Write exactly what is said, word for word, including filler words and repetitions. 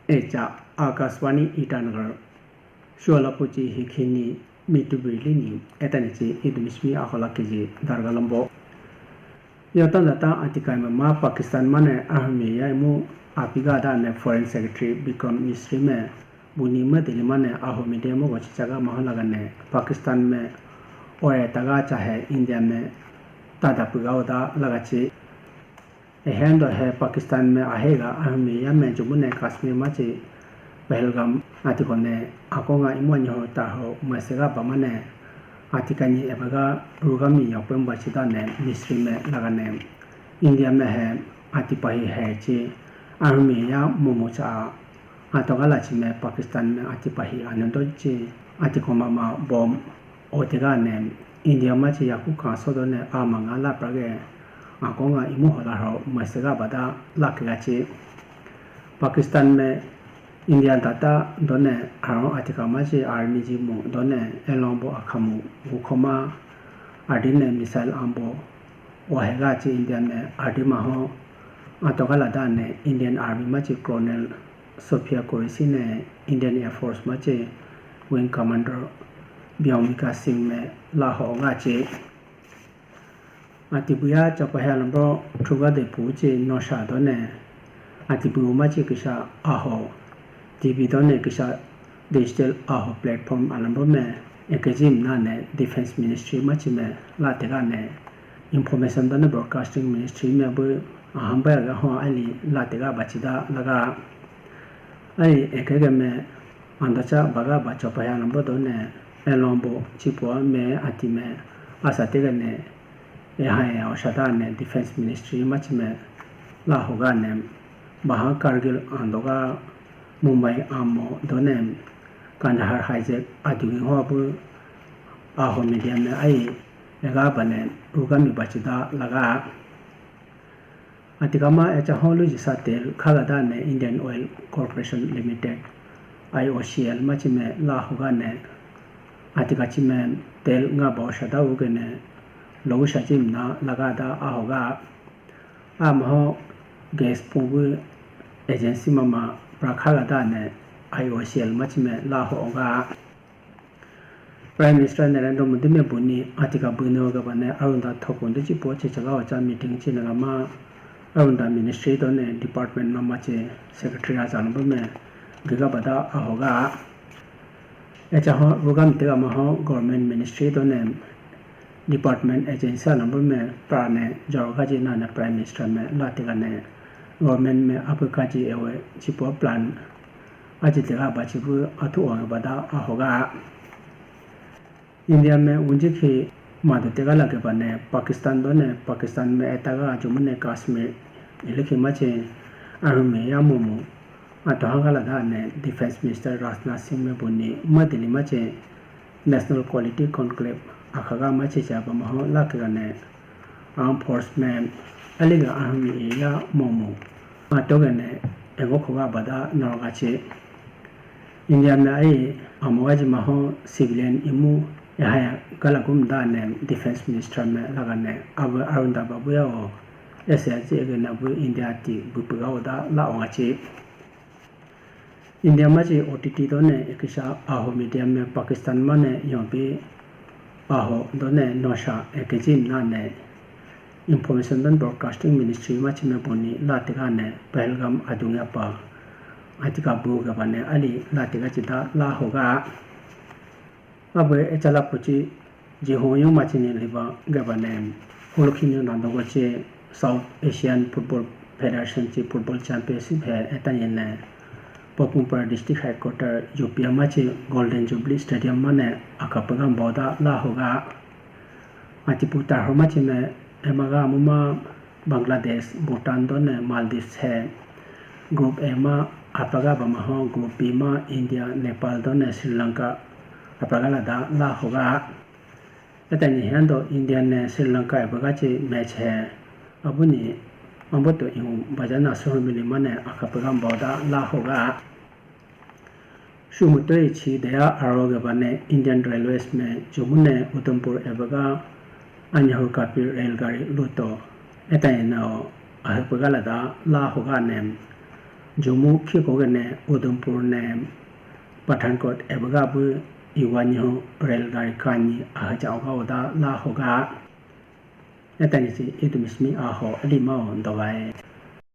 Echa Akashvani Itanagar. Shuala puchi hikhini mitubri lini etanichi idumishmi ahola kiji dargalambo. Yotanda ta antikai ma Pakistan mane ahmi ya imu apiga da ne Foreign Secretary Bikram Misri me buni ma dili mane aho media mo gochi chaga mahola gane Pakistan me oe taga chahe India me tada puga oda lagachi. Ehendo he Pakistan me ahega ahmi ya me Jammu ne Kashmir machi Pahalgam atikone akonga imu anyi ho ta ho masega bamane atikani ebaga rugami yakpem bachida ne Misri me lagane India me he atipahi he chi ahmi ya momo cha atogala chi me Pakistan me atipahi anando chi atikoma ma bom. Otiga ne India machi yaku kanso done ama nga lapra ge akonga imu hola ho masega bada lakiga chi. Pakistan me India data done aro atika machi army ji mu done elombo akhamu gukhoma adine missile ambo ohega chi India me adima ho atogala dane Indian army machi colonel Sophia Qureshi ne Indian Air Force machi Wing Commander Byomika Singh me laho nga chi. Atibuya chapahya lambro thuga de pu chi nosha done. Atibu machi kisa aho T V done kisa digital aho platform alambro me engagement nane Defense Ministry machi me latega ne Information done Broadcasting Ministry me bu ahamba ga ho ali latega bachida laga. Ai ekege me andacha baga bacho paya lombo done elombo chipo me ati me asa tegane ehaya osada ne Defense Ministry machime la hoga ne baha Kargil andoga Mumbai amo done Kandahar hijack adungi ho bu aho media me ai ega bane rugami bachida laga. Atikama echa holu jisa tel khala dane Indian Oil Corporation Limited, I O C L, machime la hogane atika chime tel nga bo shada ugene logu shachim na laga da ahoga. Amaho gas pugu agency mama prakhala dane I O C L machime la hoga. Prime Minister Narendra Modi me buni atika bune oga bane Arunda thokun de chipo che chaga ocha meeting chi naga ma Arunda Ministry done department mama che secretary aja no me giga bada ahoga. Echa ho rugam tega ma ho Government Ministry done department agency number me prane jaroga ji nane Prime Minister me la tega ne government me apu kaji ewe chipo plan aji tega bachi bu athu o bada ahoga. India me unji khi madu tega lage bane Pakistan done Pakistan me etaga Jammu ne Kashmir ilikhi mache army ya mumu atoha gala dane Defense Minister Rajnath Singh me buni madili mache National Quality Conclave akhaga machi chaba maho lakigane armed force men aliga army ya momo atogane ego khoga bada narogachi. India me ai amogaji maho civilian imu ehaya galagum dane Defense Minister me lagane abu Arunda Babu ya o S L G ege nabu India ti bupuga oda la ogachi. India maji O T T done ekisa aho media me Pakistan mane yombi aho done nosha ekejim nane Information and Broadcasting Ministry machime buni la tigane Pahalgam adung apa atika bu gabane ali la tiga chida la hoga. Abe echala puchi Jihoyu machine liba gabane Hulukhinu nandogo che South Asian Football Federation che Football Championship he etanyene Papumpur District Headquarter U P machi Golden Jubilee Stadium mane akapagam boda la hoga. Atipu tarho machine emaga amuma Bangladesh, Bhutan done Maldives he. Group A ma apaga bamaho, Group B ma India, Nepal done Sri Lanka apaga lada la hoga. Etani hendo India ne Sri Lanka apaga chi match he. Abuni amboto ihu bajana suhumili mane akapaga boda la hoga. Sumutoi chi deya aroge bane Indian Railways me Jammu ne Udhampur ebaga Anyahu Kapir railgari luto. Etayena o ahepagala da la hoga nem. Jammu khikogene Udhampur ne Pathankot ebaga bu iwa nyiho railgari kani ahaja oga oda la hoga. Netani si itum ismi aho alima o dovai.